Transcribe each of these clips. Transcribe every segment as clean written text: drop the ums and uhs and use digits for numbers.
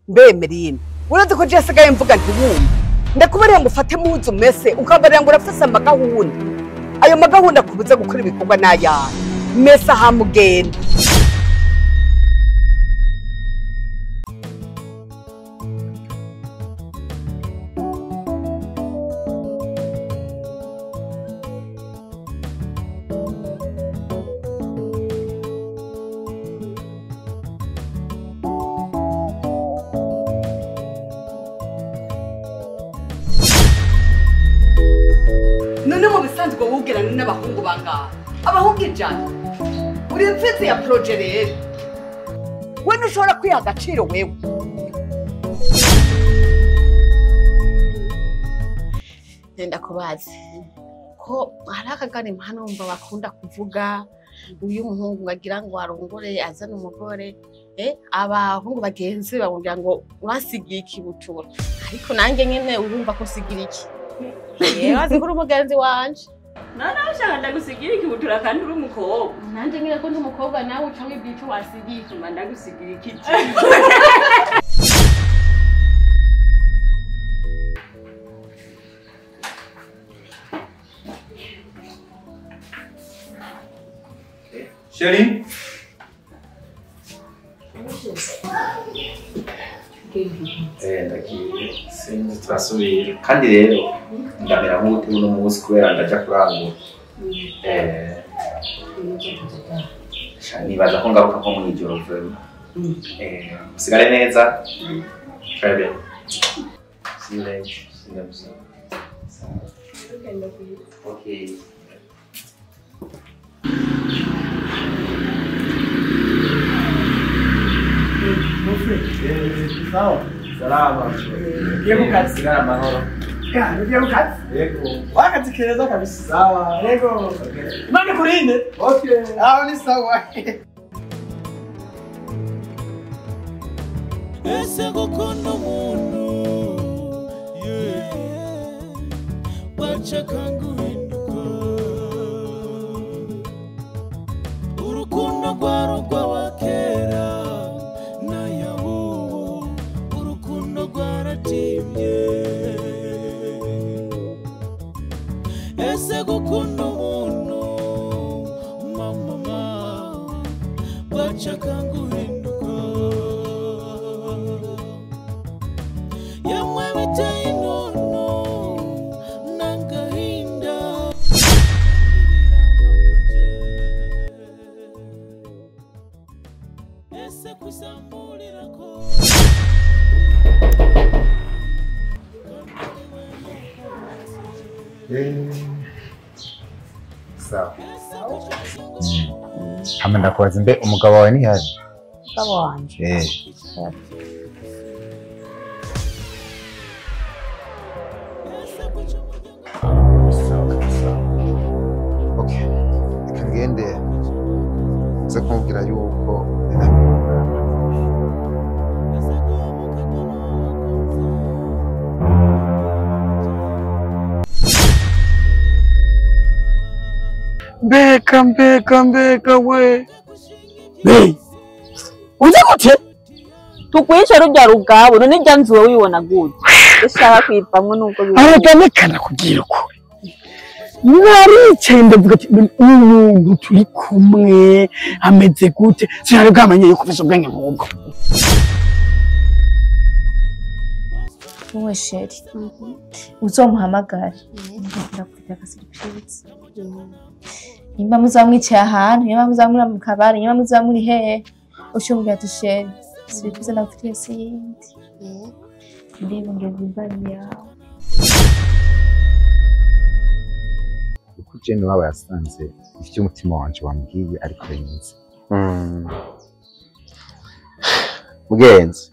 Mbe Emerine, urazi ko je sigaye mvuga ntiwumve. Ndakubariye ngo ufate muzu mese ukabarira ngo urafise amagahunda. Ayo magahunda kubuza gukora ibikorwa n'ayawe. Mesa hamugenda. None mu bisanzwe wogerana n'abahungu bangaha abahungu ijana uri imfizi ya projet rero we ntushobora kwiha agaciro wewe. Nenda kubaza ko hari akagani hano mva bakunda kuvuga uyu muhungu agira ngo arongore azane umugore, abahungu bagenzi bamubwira ngo urasigiye ikibutura, ariko nanjye nyene urumva ko sigira iki. Yewe kuri umugenzi wanje. None ushaka ndagusigira ikibutura kandi uri umukobwa. Nanje nyine ko ndi umukobwa nawe uca wibwira ico wasigiye. Mba ndagusigira iki? Chérie. Ndagiye sinzi turasubira kandi rero ndamera nk'uti uno munsi kubera ndaja kurangura. Nibaza ko ngaruka nko mw'ijoro vraiment. Musigare neza. Très bien. See you later. See you soon. Okay. Sawa. Salama. Yego kazi. Sigara amahoro. Ya, yego kazi. Yego. Wakazikereza kabisa. Sawa. Yego. Okay. Imana ikurinde. Okay. Ah, ni sawa. Ese gukunda umuntu yeah wacha kanguhinduka urukundo rwarugwa wa kera nayabubu urukundo rwaratimye. Ese gukunda umuntu mama wacha kanguhinduka yamwe biteye intono n'agahinda. Ese kuzamurira ko Sawa. Hama ndakubaza mbe umugabo wawe ni hari? Umugabo wanje. Sawa sawa. Okay. Reka ngende nze kumubwira yuko Mbega mbega mbega we. Hey. Uze gute? Tukwice rujya rugabo none rya nzu wewe ubibona gute? Ushaka kwivamwo nubwo biba. Arega nekana kugira ukuri. Naricaye ndavuga ati umuntu turi kumwe ameze gute? Sinari bwamenye yuko ufise ubwenge nk'ubwo. Wowe sheri, uzomuhamagare ndakubwira aka surprise. Nimba muzaba mwicaye ahantu, nimba muzaba muri mu kabari, nimba muzaba muri hehe, ushobora ati sheri, surprise ndagufitiye si yindi. Ndibungeza imbanyi yawe. Uko Jane waba yasanze ivyo umutima wanje wambwiye ariko bimeze. Mugenzi,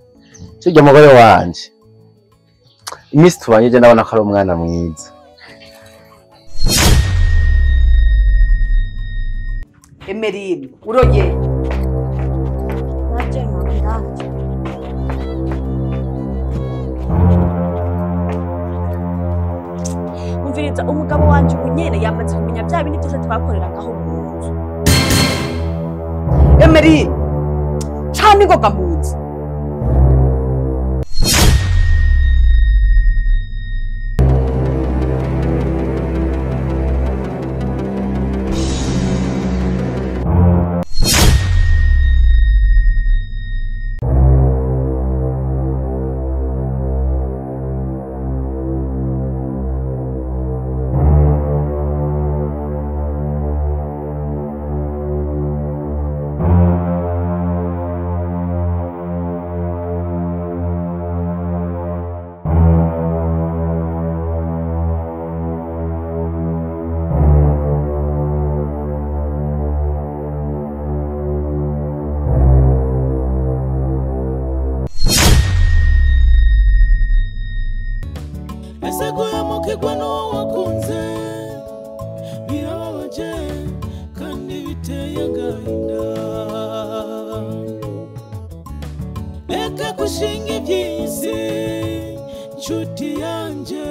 sijya umugore wanje. Iminsi tubanye je ndabona ko ari umwana mwiza. Emerine, uroye. Naje mama ndaje. Umviriza umugabo wanje ubunyene yamaze kumenya bya bindi byose twakoreragaho mu nzu. Emerine, cana ingoga mu nzu. Ese guhemukirwa n'uwo wakunze birababaje kandi biteye agahinda. Reka gushinga iby'isi nshuti yanjye,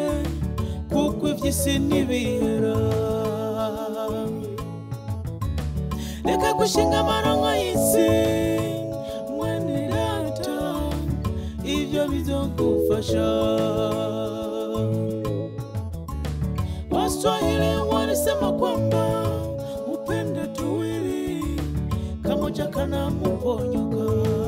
kuko iby'isi ntibihera. Reka gushinga amaronko y'isi mwene data, ibyo bizogufasha. Waswahili walisema kwamba upende tuwili, kamoja kana muponyoka.